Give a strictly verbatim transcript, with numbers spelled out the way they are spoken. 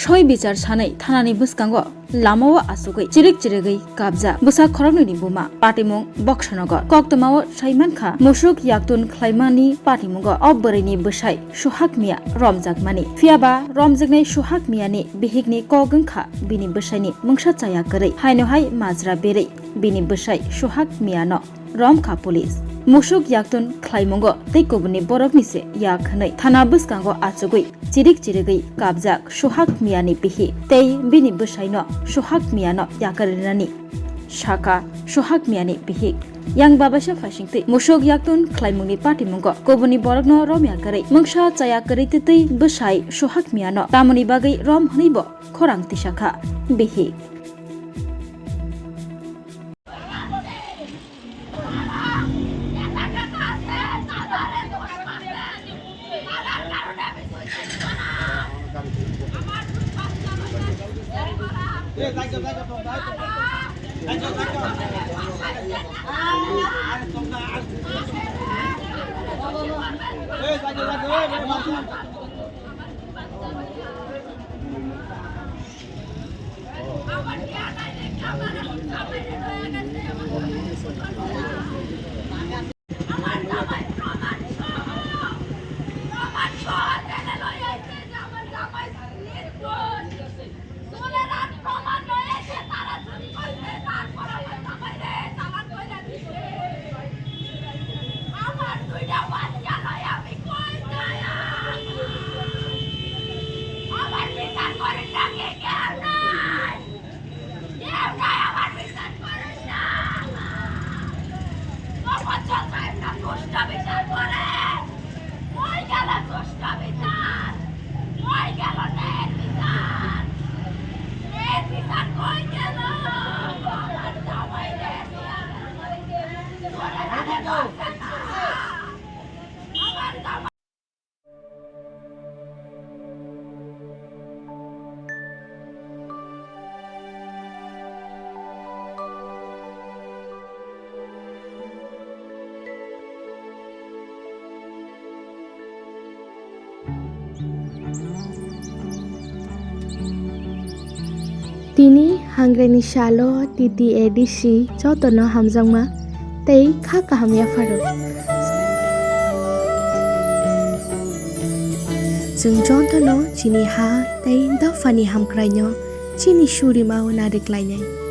Soi bichar sanai thanani bwskango lamao achugwi chirik chirigwi kapjak bwsa khoroknwini buma. Patimung Boksonogor koktwmao saimankha musuk yaktun khlaimani patimungo o bwrwini bwsai Suhak Miya romjakmani. Phiyaba romjaknai Suhak Miyani bihikni kok wngkha bini bwsaini mungsa chaya kwrwi, haino hai majra berwi bini bwsai Suhak Miyano romkha police. Musuk yaktun khlaimungo tei kubunni borokni se yak hwnwi thana bwskango achugwi chirik chirigwi kapjak Suhak Miyani bihik tei bini bwsaino Suhak Miyano yakarwi rwnani sakha Suhak Miyani bihik. Yang babaisa phaisingtwi musuk yaktun khlaimungni patimungo kubunni borokno romya kwrwi mungsa chaya kwrwi twtwi bwsai Suhak Miyano tamoni bagwi rom hwnwibo khorang tisakha bihik. Tini hangre ni salo T T A D C jotono hamjakma tei kha kaham yapharo. Chwng jotono chini ha tei dophani hamkraino chini surima o nariklainai.